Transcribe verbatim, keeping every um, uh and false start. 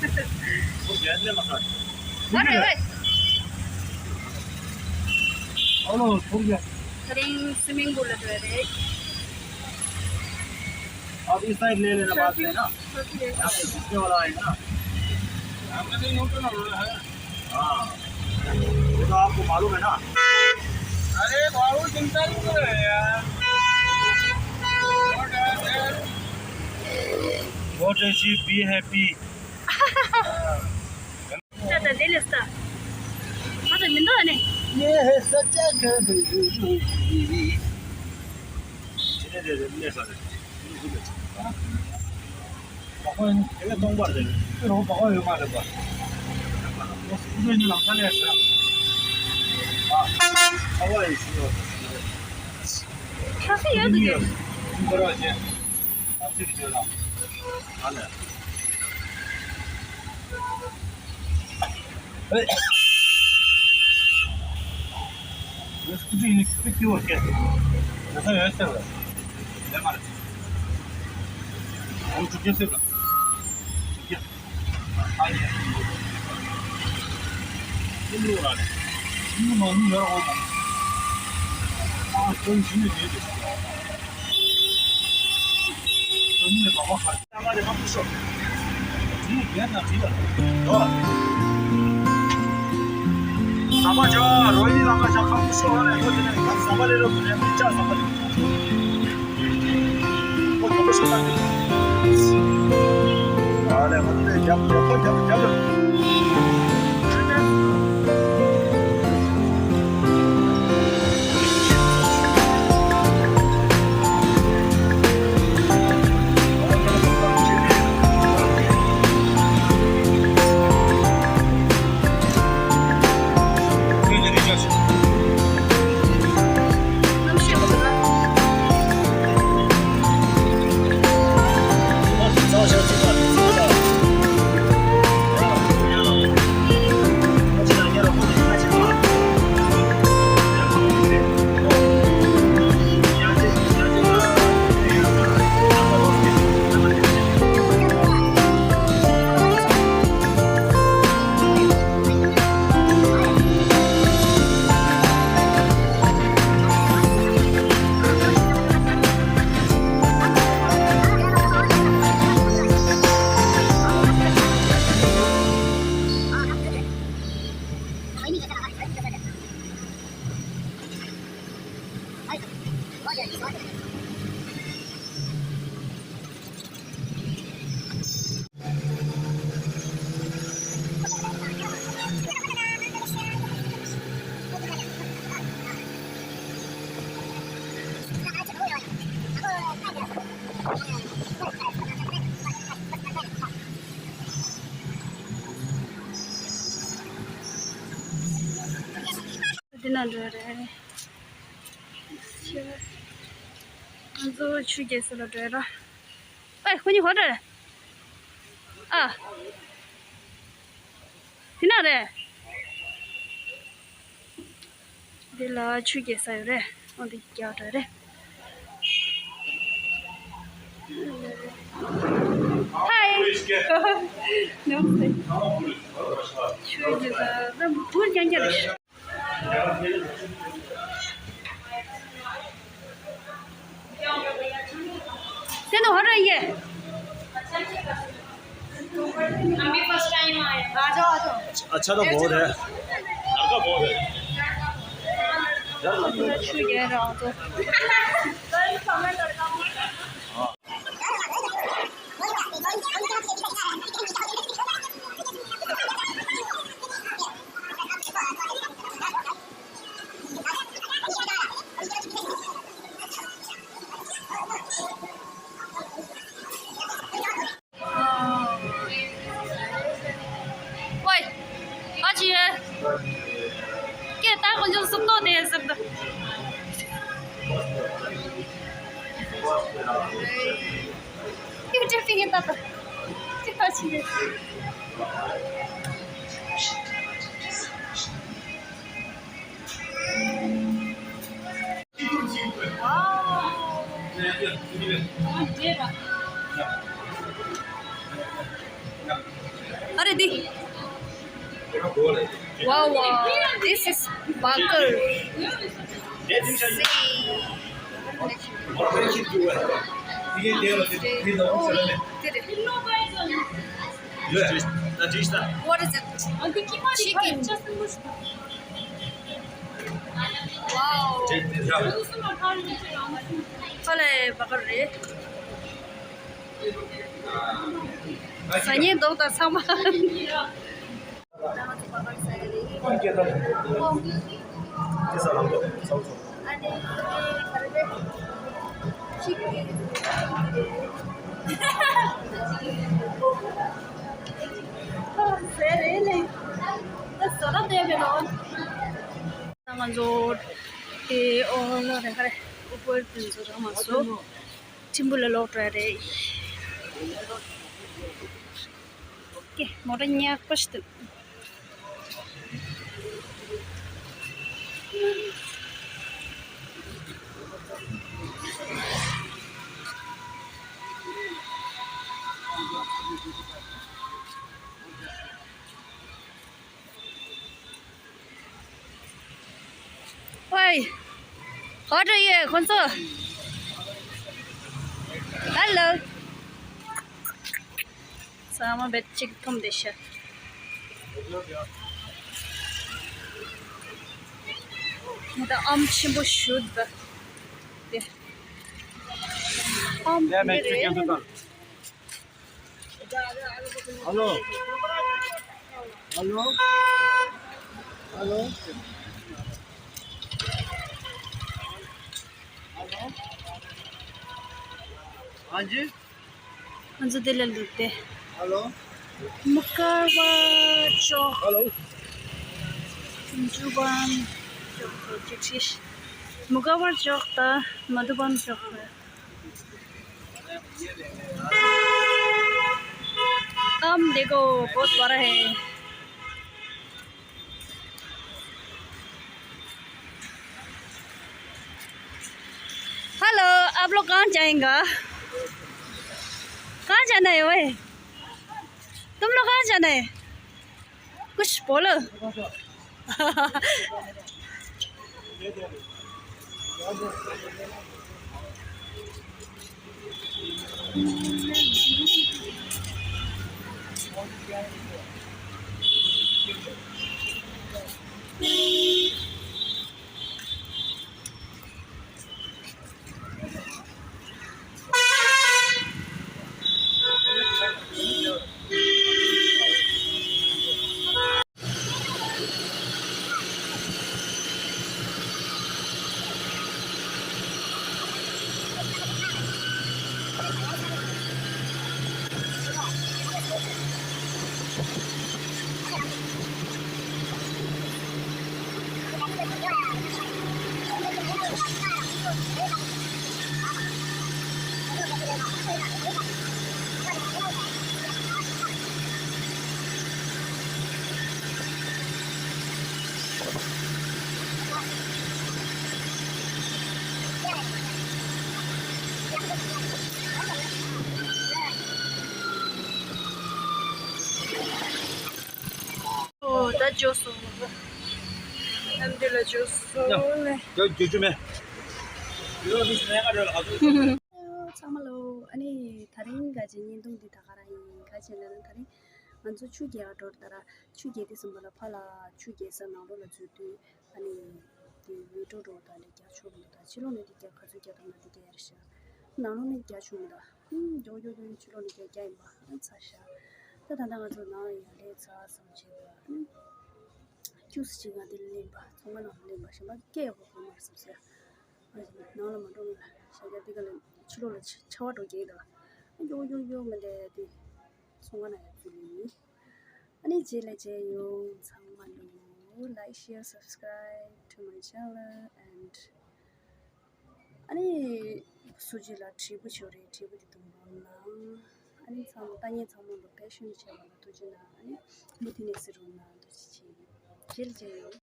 ཁོ་རྒྱལ་ལས་མ་ཁ། ཨ་རེ་ཨེ། ཨ་ལོ་ཁོ་རྒྱལ། དེ་རིང་སི་མིང་པུལ་ལ་འགྲོ་ཡ་རེད། आप इस साइड ले लेना, बाद में ना। यहाँ पे घुसने वाला आएगा ना। हाँ, वो तो आपको मालूम है ना। अरे बाबू, चिंता नहीं करो यार। What is it? Be happy. ད་ད་དེ་ལས་ད། ད་ད་མི་འདུག་ཨ་ནི། ये है सच्चा घर। ཁྱོད་སུ་ཡོད་འདུག་གས། འདི་ན་འགྲོ་རེད། ང་ཚོ་ཆུ་རྐྱལ་ས་ལ་འགྲོ་ར། ཨེ། ཁོ་གཉིས་ཧོ་འདྲ། ཨ། དེ་ན་རེད། འདི་ལ་ཆུ་རྐྱལ་ས་ཡོད་རེད། ཨོ་འདི་རྐྱལ་འགྲོ་རེད། Hi. Namaste. ཆུ་རྐྱལ་ས་ལ་བུར་རྐྱང་རྐྱང་རེད། तेनू हर रही है। हम भी फर्स्ट टाइम आए। आ जाओ, आ जाओ। अच्छा तो बहुत है। लड़का बहुत है। छू गया रहा तो। ཝའི། ཨ་ཅེ། ཀེ་ད་ཁོ་ཚོ་སུབ་ཏོ་དེ་སུབ་ཏོ། ཀེ་ཏྲེ་ཕི་ཡེ་ད་ད། ཀེ་ད་ཅི་ཡེ། འདི། Wow, wow, this is bagel. See. Oh, འདི་རེད། What is it? Chicken. Wow. ཁ་ལས་བ་ག་རེད། ཟ་སྙིང་འདོད་དང་ཚང་མ། ཨ་ནི་ག་རེ་རེད། ཅིག་ཟས་རེད་ལེ། ད་ཟ་ད་བསྡད་པའི་ནང་། ད་ང་ཚོ་དེ་ཨོ་ལ་རེ་ག་རེ་ཨུ་པར་དེ་ཚོ་རང་མ་སོ། ཐིམ་ཕུ་ལ་ལོག་འགྲོ་ཡ་རེད། ཀེ་མོ་ཊ་ཉག་པ་ཞིག་འདུག་ཝའི། ག་རེ་ཡོད་ཁོ་ཚོ། ཧེ་ལོ། ཚང་མ་བེད་གཅིག་འཐུམ་བསྡད་ཤག་ད་ཨམ་ཆེན་པོ་ཞུ་ད། དེ། ཨམ་དེ་རེད། Hello. Hello. Hello. Hello. हाँ जी। ང་ཚོ་དེ་ལ་ལུག་སྟེ། Hello. མུ་ཀ་བ་ཅོག Hello. མུ་ཀ་བ་ཅོག་དང་མ་དུ་བམ་ཅོག हम देखो, बहुत बड़ा है। हेलो, आप लोग कहाँ जाएगा? कहाँ जाना है भाई? तुम लोग कहाँ जाना है? कुछ बोलो। ཨོ་ད་འབྱོར་སོང་། ཨ་འདི་ལ་འབྱོར་སོང་ལེ། ཡ་འགྱོད་རྒྱུ་མེད། ཚང་མ་ལོ། ཨ་ནི་དེ་རིང་ག་ཅིག་བརྙན་ཐུང་འདི་ད་ག་རང་ཡིན། ག་ཅིག་ལབ་ན་དེ་རིང་ང་ཚོ་ཆུ་རྐྱལ་འགྲོ་ད་ར། ཆུ་རྐྱལ་དེ་ཙམ་པ་ལ་ཕར་ལ་ཆུ་རྐྱལ་ས་ནང་ལོགས་ལ་འཛུལ་དུས། ཨ་ནི་དེ་མེ་ཏྲོག་འགྲོ་ད་ལས་རྒྱག་ཆོག་མི་འདུག་ད་ཕྱི་ལོགས་ནས་དེ་རྒྱག་ག་ཚོད་རྒྱག་ཐུབ་ན་དེ་རྒྱག་ཡ་རེད་ཤག་ནང་ལོགས་ནས་རྒྱག་ཆོག་མི་འདུག་ཨུམ། མགྱོགས་མགྱོགས་མགྱོགས་ཕྱི་ལོགས་ནས་རྒྱག་རྒྱག་ཡིན་པ། ཨ་ཚ་ཤག་ད་ད་ལྟ་ང་ཚོ་ནང་ཡར་སླེབས་ཚར་བསམ་བྱས་པ། ཨུམ། ཁྱུག་ཙམ་ཅིག་ང་འདིར་སླེབས་པ། ཚོང་ཁང་ནང་སླེབས་པ། གཞན་པ་སྐད་ཡག་པོ་གོ་མ་སོང་ཟེར། ཨ་ནང་ལ་མ་འགྲོ་ང་ཤ་རྒྱག་འདི་ག་ལ་ཕྱི་ལོགས་ལ་ཆ་ཆར་པ་འགྲོ་རྒྱག་གི་འདུག་ཨ་མགྱོགས་མགྱོགས་མགྱོགས་མ་འདྲ་དེ་ཚོང་ཁང་ནང་ཡར་འཛུལ་ལེ་ཡིན། ཨ་ནི་རྗེས་ལ་མཇལ་ཡོང་། ཚང་མ་ལོ། Like, share, subscribe to my channel and ཨ་ནི་སུ་ཅིག་ལ་དྲིལ་བུ་ཆོ་རེད། དྲིལ་བུ་དེ་དུང་རོ་ན། ཨ་ནི་ཚང་མ་ལྟ་མཁན་ཚང་མ་ལ་པེ་ཤན་བྱས་པ་ལ་ཐུགས་རྗེ་གནང་། ཨ་ནི་མུ་མཐུད་ནས་གཟིགས་རོགས་གནང་། ཐུགས་རྗེ་ཆེ། རྗེས་ལ་མཇལ་ཡོང་།